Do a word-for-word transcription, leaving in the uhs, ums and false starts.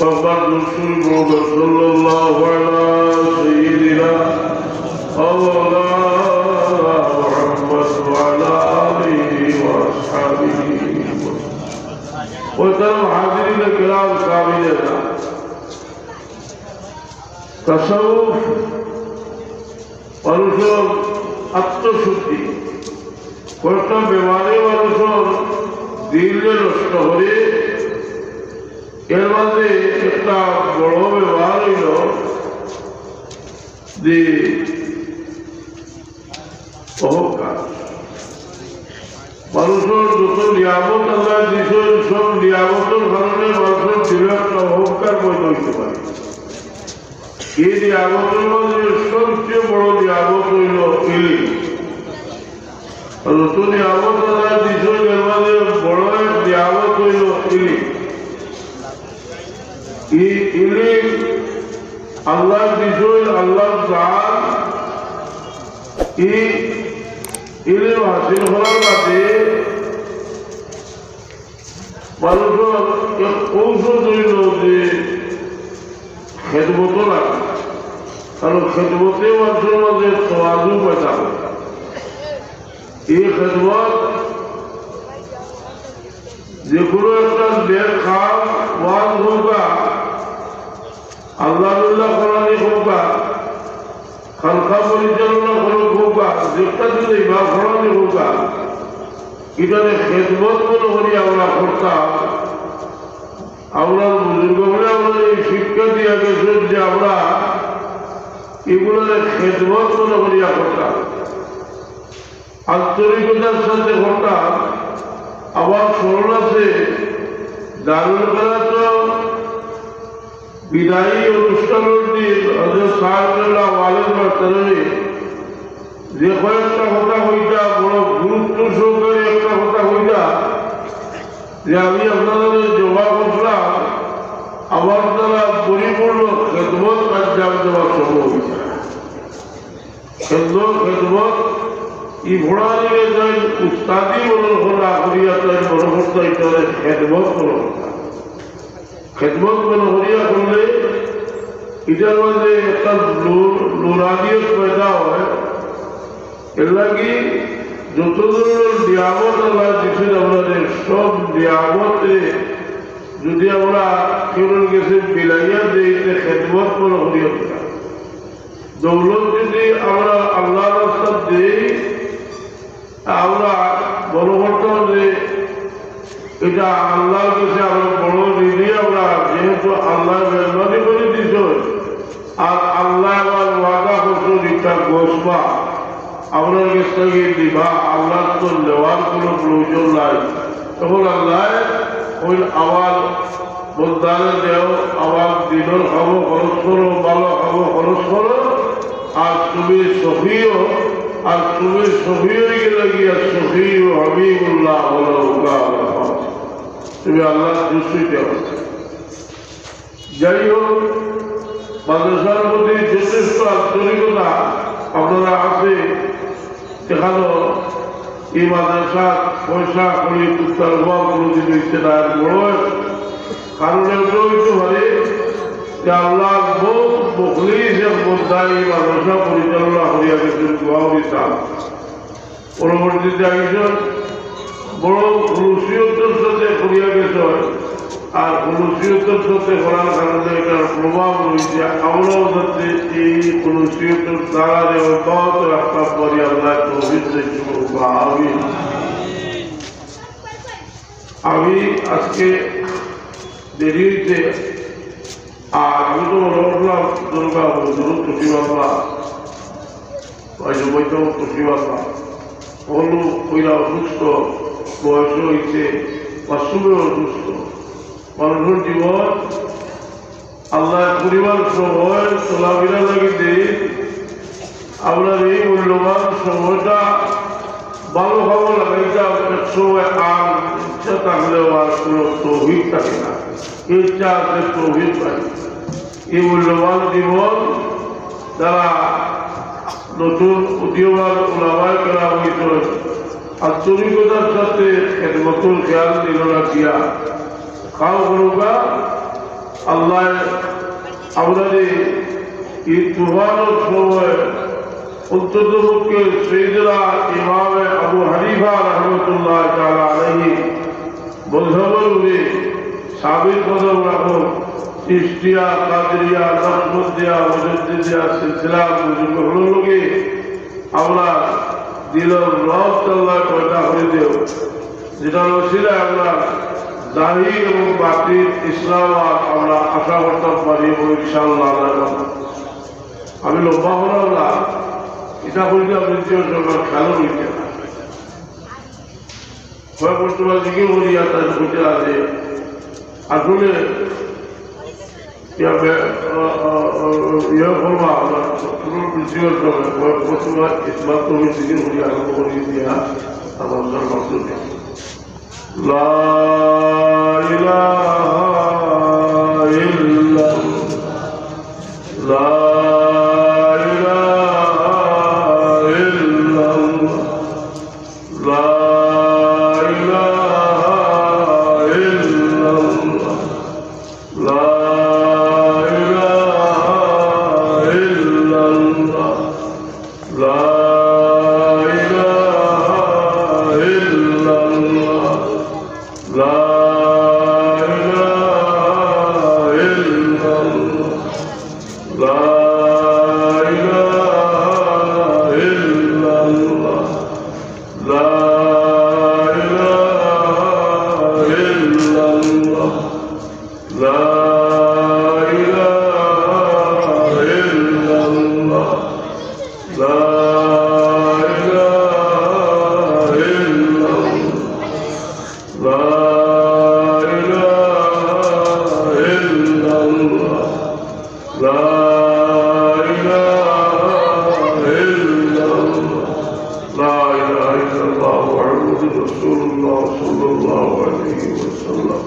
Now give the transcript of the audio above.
একবার দুরূদ শরীফ পড়ুন, সাল্লাল্লাহু আলা সাইয়্যিদিনা ওয়া মাওলানা মুহাম্মদ ওয়া আলা আলিহি ওয়া আসহাবিহি। মুহতারাম হাজিরিন কেরাম, সামিঈন, তাসাউফ মানুষর আত্মশুদ্ধি, কয়েকটা বেমারে মানুষর দিলরে নষ্ট করে। এর মাঝে একটা বড় বেমার অইল যে অহংকার। মানুষর যত নিয়ামত আল্লায় দিছইন, সব নিয়ামতর কারণে মানুষর দিলো একটা অহংকার পয়দা অইতে পারে। এই নিয়ামতর মাঝে সবচেয়ে বড় নিয়ামত অইল ইলিম। আর যত নিয়ামত আল্লায় দিছইন, এর মাঝে বড় এক নিয়ামত অইল ইলিম। এই ইলিম আল্লায় দিছইন, আল্লাহর দান। এই ইলিম হাসিল করার বাদে মানুষর এক কৌশল অইল যে খেদমত রাখা, কারণ খেদমতে মানুষর মাঝে তওয়াজু পয়দা করে। এই খেদমত যে কোনো একটা নেক কাম, ওয়াজ হোক, আল্লাহ রুল্লাহ করানি হোক, খানকা পরিচালনা করা হোক, যেটা দিলে ইমাম করানি হোক, এটারে খেদমত মনে করি আমরা করতাম। আমরা বুজুর্গ বলে আমরা এই শিক্ষা দিয়া গেছেন যে আমরা এগুলোরে খেদমত মনে করিয়া করতাম, আন্তরিকতার সাথে করতাম। আমার স্মরণ আছে, দারুল কেরাত বিদায়ী অনুষ্ঠানের দিন হযরত সাহেব কেবলা ওয়ালিদ মাস্টারে যে কয়েকটা কথা কইতা, বড় গুরুত্ব সহকারে একটা কথা কইতা যে আমি আপনাদের জমা করলাম, আমার দ্বারা পরিপূর্ণ খেদমত আঞ্জাম দেওয়া সম্ভব হইছে না। খেদমত, খেদমত, ই পড়ানিরে তাই উস্তাদি মনে না করিয়া তাই মনে করতা, এটারে খেদমত মনে করতা। খেদমত মনে করিয়া করলে এটার মাঝে একটা নূর, নুরানিয়ত পয়দা হয়। এর লাগি যত ধরনের নিয়ামত আল্লাহ দিছেন, আমরা যে সব নিয়ামতে যদি আমরা কেউর গেছে বিলাইয়া দেই, তে খেদমত মনে করিয়া দিলাম। দৌলত যদি আমরা আল্লাহর রাস্তাত দেই, আমরা মনে করতাম যে এটা আল্লাহর কাছে আমরা বড় ঋণী, আমরা যেহেতু আল্লাহ মেহরবানি করে দিছে, আর আল্লাহ আবার ওয়াদা করছে একটা গোসবা, আমরা গেছ থেকে দিবা, আল্লাহর তো নেওয়ার কোনো প্রয়োজন নাই। তখন আল্লাহ ওই আমার বন্দারে দেও, আমার দিনের খামো খরচ করো, ভালো খামো খরচ করো, আর তুমি সখীও, আর তুমি সখী হয়ে গেলে গিয়া সখী ও হাবিবুল্লাহ বলো, তুমি আল্লাহর দুশ্রী দেও। যাই হোক, মাদ্রাসার প্রতি যথেষ্ট আন্তরিকতা আপনারা আছে, এখানে এই মাদ্রাসা পয়সা করি উত্তর হওয়া কোনোদিন হইতে না, আর বড় কারণে ওটা হইতে পারে যে আল্লাহর বহুত মুখলিস এক বন্দা এই মাদ্রাসা পরিচালনা করিয়া গেছেন, দোয়াও দিতাম। পরবর্তীতে একজন বড় খুলুসিয়তের সাথে করিয়া গেছে, আর খুলুসিয়তের সাথে করার কারণে এটার প্রভাব রয়েছে। আমরাও যাতে এই খুলুসিয়তের দ্বারা অব্যাহত রাখতে পারি, আল্লাহ তৌফিক দান করুক। আমিন। আমি আজকে দেরি হইতে, আর আমি তো মনে করলাম দুর্গা হুজুর খুশি বাবা, ওই যে বৈঠক খুশি বাবা, হলু কইরা অসুস্থ, বয়স হইতে, মাসুমে অসুস্থ। মানুষের জীবন আল্লাহ পরিবার সময় চলাফেরা লাগি দেই। আমরা এই মূল্যবান সময়টা ভালো ভালো লাগাইতাম, এক সময় আর ইচ্ছা থাকলেও আর কোনো তৌফিক থাকে না। ইচ্ছা আছে তৌফিক পাই। এই মূল্যবান জীবন যারা নতুন উদীয়মান ওলামায়ে কেরাম হইতে আন্তরিকতার সাথে খেদমতুল খেয়াল দিল রাখিয়া খাও করুকা, আল্লাহ আমরারে এই তুফানর সময় অন্ততপক্ষে সৈয়দনা ইমামে আবু হানিফা রহমতুল্লাহ তাআলা আলাইহি মজহবর উপরে সাবিত কদম রাখো। চিশতিয়া, কাদরিয়া, নকশবন্দিয়া, মুজাদ্দিদিয়া সিলসিলা বুজুর্গ হকলর লগে আমরা দিলর রব আল্লাহ পয়দা করে দিও, যেটার উসিলায় আমরা জাহির এবং বাতিন ইসলাম আর আমরা আশা করতাম পারি এবং ইনশাআল্লাহ আল্লাহ। আমি লম্বা হলাম না, এটা বলতে আপনি যে সরকার খেয়াল হইতে না। কয়েক বছর জিজ্ঞেস করি আর তার বুঝে আছে। আসলে ইয়া বে-, আ, আ, আ, ইয়া করবা, আমরা পুরো পৃথিবীর সঙ্গে কয়েক বছর ইসলাম তো আমি জিজ্ঞেস করি আরম্ভ করি দিয়া, আমার মাসুদ। لا إله إلا الله. لا إله إلا الله. لا إله إلا الله. لا إله إلا الله. لا إله إلا الله. لا إله إلا الله. لا إله إلا الله. لا إله إلا الله. لا إله إلا الله. لا إله إلا الله. لا إله إلا الله. لا إله إلا الله. لا إله إلا الله محمد رسول الله صلى الله عليه وسلم.